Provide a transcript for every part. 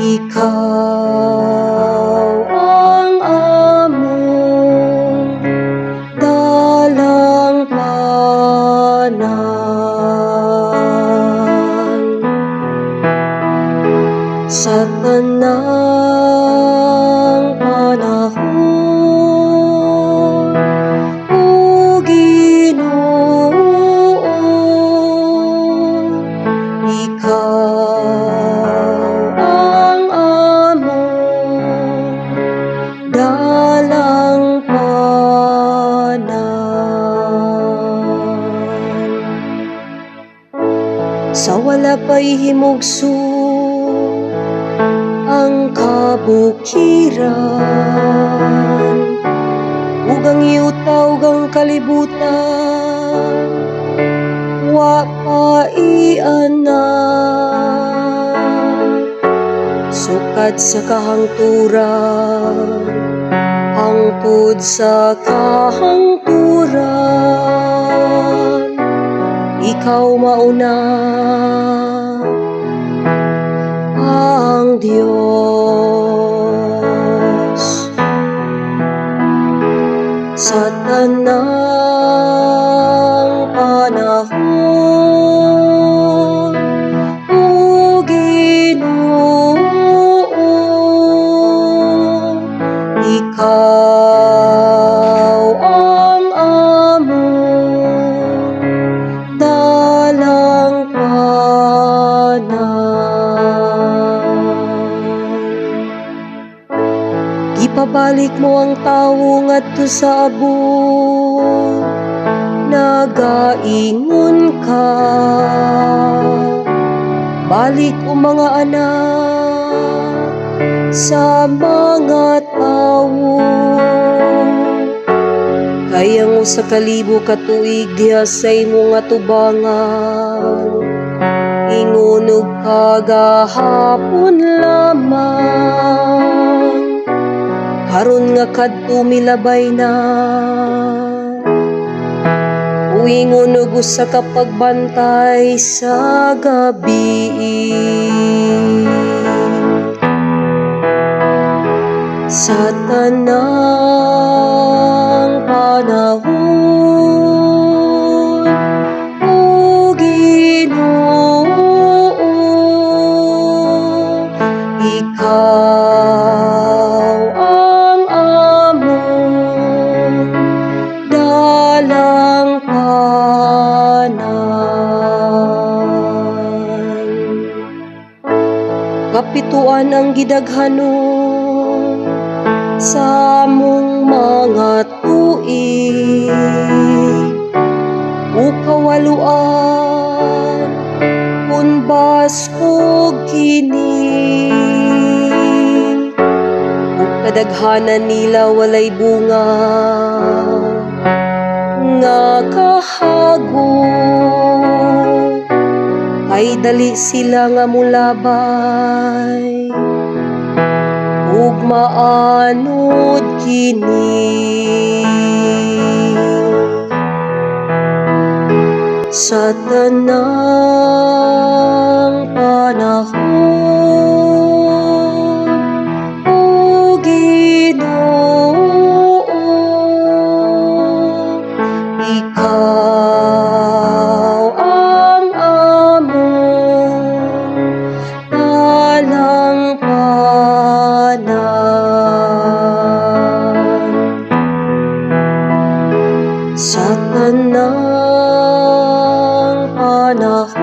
Ikaw ang among dalangpanan. Sa tanang panahon, O Ginoo, Ikaw ang among dalangpanan. Sa wala pa'y himugso ang kabukiran ug ang yuta ug ang kalibutan wa pa ianak, sukad sa kahangturan hangtod sa kahangturan, ikaw mao na ang Dios. Sa tanang panahon, O Ginoo, Ikaw ang among dalangpanan. Gipabalik mo ang tawo ngadto sa abo, nagaingon ka, "Balik, o mga anak sa mga tawo." Kay ang 1,000 ka tuig diha sa imong atubangan ingon og kagahapon lamang. Karon nga kadto milabay na, o ingon og usa ka pagbantay sa gabii. Sa tanang panahon, O Ginoo, Ikaw ang among dalangpanan. Kapituan ang gidaghanon sa among mga tuig, o kawaloan kun baskog kini, ug kadaghanan nila walay bunga nga kahago, kay dali sila nga molabay ug maanod kini. Sa tanang panahon, O Ginoo, Ikaw ang among dalangpanan. Sa tanang panahon,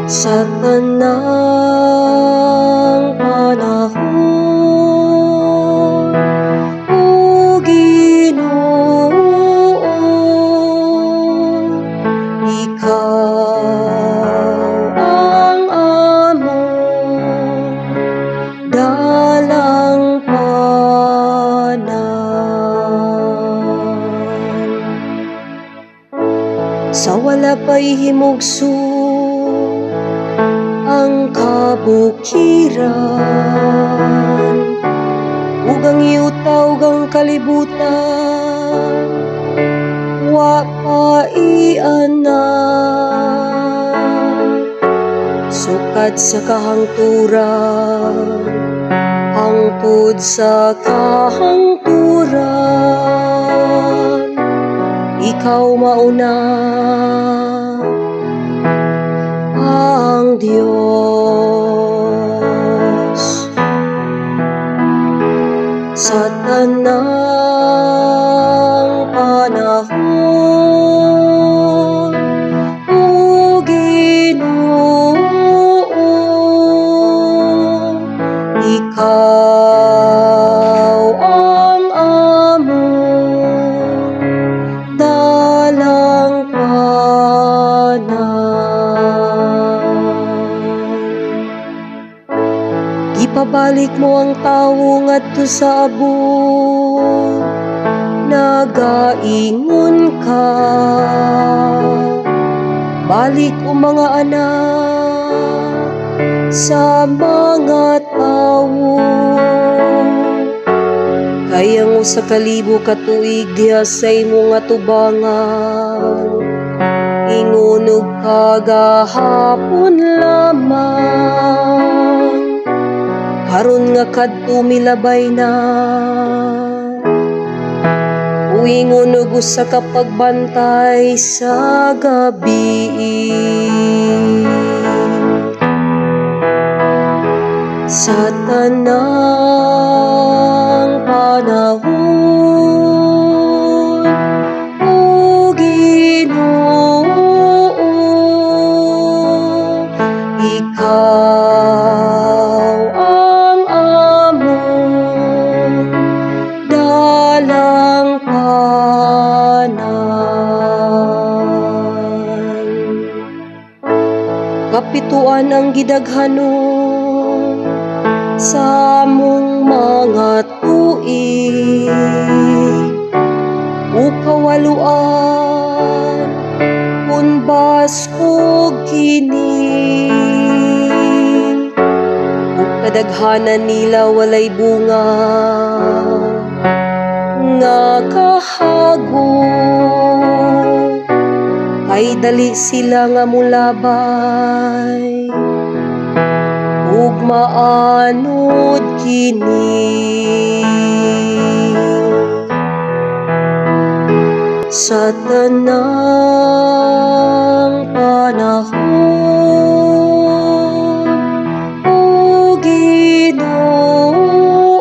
Sa tanang panahon, O Ginoo, Ikaw ang among dalangpanan. Sa wala pa'y himugso ang kabukiran ug ang yuta ug ang kalibutan wa pa ianad, sukad sa kahangturan hangtod sa kahangturan, ikaw mao na ang Diyos. Sa tanang panahon, O Ginoo, Ikaw ang among dalangpanan. Gipabalik mo ang tawo ngadto sa abo. Nagaingon ka, "Balik, o mga anak sa mga tawo." Kay ang 1,000 ka tuig diha sa imong atubangan ingon og kagahapon lamang, karon nga kadto milabay na, o ingon og usa ka pagbantay sa gabii. Sa tanang panahon, O Ginoo, Ikaw ang among dalangpanan. Kapitoan ang gidaghanon sa among mga tuig, o kawaloan kung baskog kini, ug kadaghanan nila walay bunga nga kahago, kay dali sila nga molabay ug maanod kini. Sa tanang panahon, O Ginoo,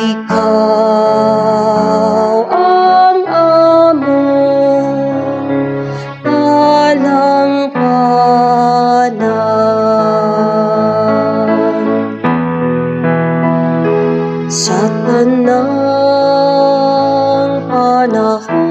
Ikaw ang among dalangpanan. Sa tanang panahon,